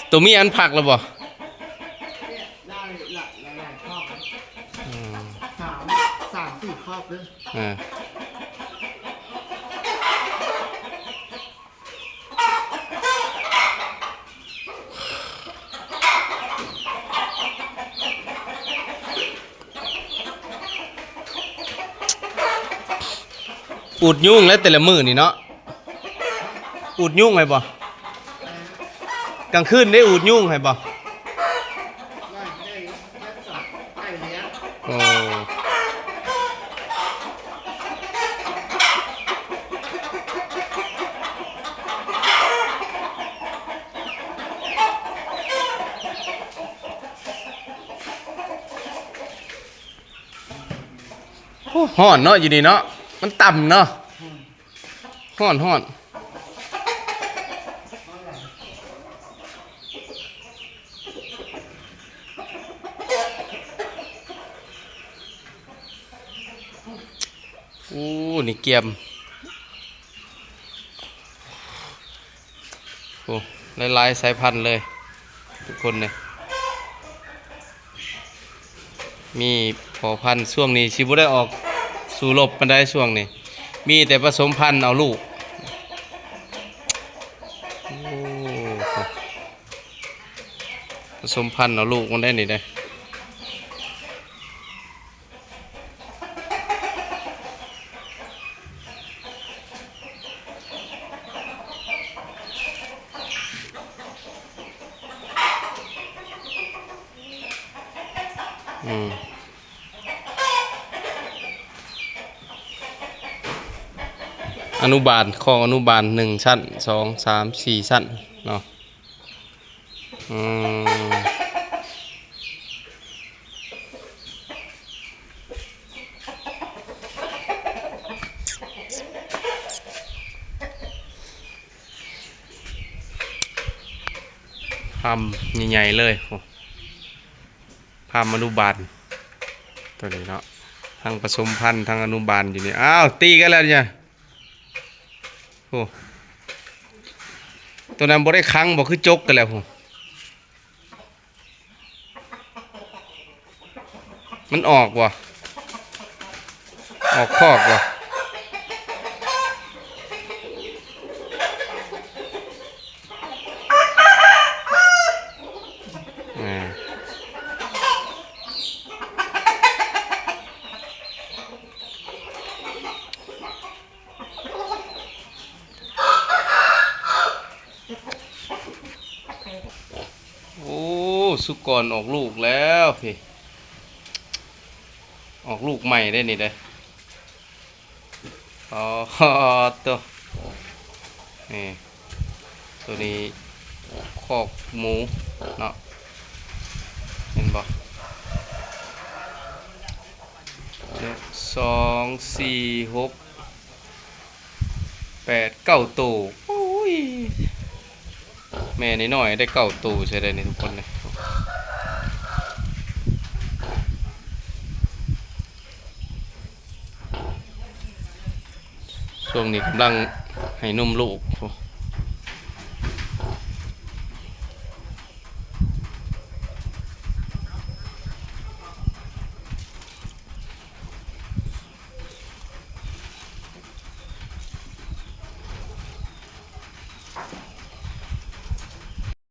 ໂຕເມຍອັນພັກແລ້ວບໍ່? ໄດ້ຫຼາຍ ຫຼາຍໆຄອກ ອືມ ສາມ ສາມສີ່ຄອກເດີ້ ເອີ. ອູດຍຸງແຫຼະແຕ່ລະມື້ນີ້ເນາະ. ອູດຍຸງໃຫ້ບໍ່? ກາງຄືນໄດ້ອູດຍຸງໃຫ້ບໍ່? ໂອ້ ໂອ້ ຮ້ອນເນາະ ຢູ່ນີ້ເນາະ ມັນຕ່ຳເນາະ. ຮ້ອນ ຮ້ອນ. ໂອ້ ນີ້ກຽມ ໂອ້ ຫຼາຍໆສາຍພັນເລີຍທຸກຄົນເລີຍ. ມີພໍ່ພັນ ຊ່ວງນີ້ຊິບໍ່ໄດ້ອອກສູ້ລົບປານໃດ ຊ່ວງນີ້ມີແຕ່ປະສົມພັນເອົາລູກ. ໂອ້ ປະສົມພັນເອົາລູກມັນໄດ້ນີ້ເດ້. ອືມ ອະນຸບານ ຄອກອະນຸບານ ໜຶ່ງຊັ້ນ ສອງ ສາມ ສີ່ຊັ້ນເນາະ. ອືມ ຟາມໃຫຍ່ໆເລີຍ ຟາມອະນຸບານໂຕນີ້ເນາະ ທັງປະສົມພັນ ທັງອະນຸບານຢູ່ນີ້. ອ້າວ ຕີກັນແລ້ວນີ້. ໂອ້ ໂຕນັ້ນບໍ່ໄດ້ຂັງບໍ່? ຄືຈົກກັນແລ້ວພຸ້ນ. ມັນອອກບໍ່? ອອກຄອກບໍ່? ອ່າ. ໂອ້ ສຸກອນອອກລູກແລ້ວພີ້ ອອກລູກໃໝ່ໄດ໋ນີ້ເດ້. ອໍ ໂຕ ນີ້ ໂຕນີ້ຄອກໝູເນາະ ເຫັນບໍ່? ໜຶ່ງ ສອງ ສີ່ ຫົກ ແປດ ເກົ້າໂຕ. ໂອ້ຍ ແມ່ນ້ອຍໆໄດ້ເກົ້າໂຕໃສ່ໄດ້ນີ້ທຸກຄົນເລີຍ. ຊ່ວງນີ້ກຳລັງໃຫ້ນົມລູກ.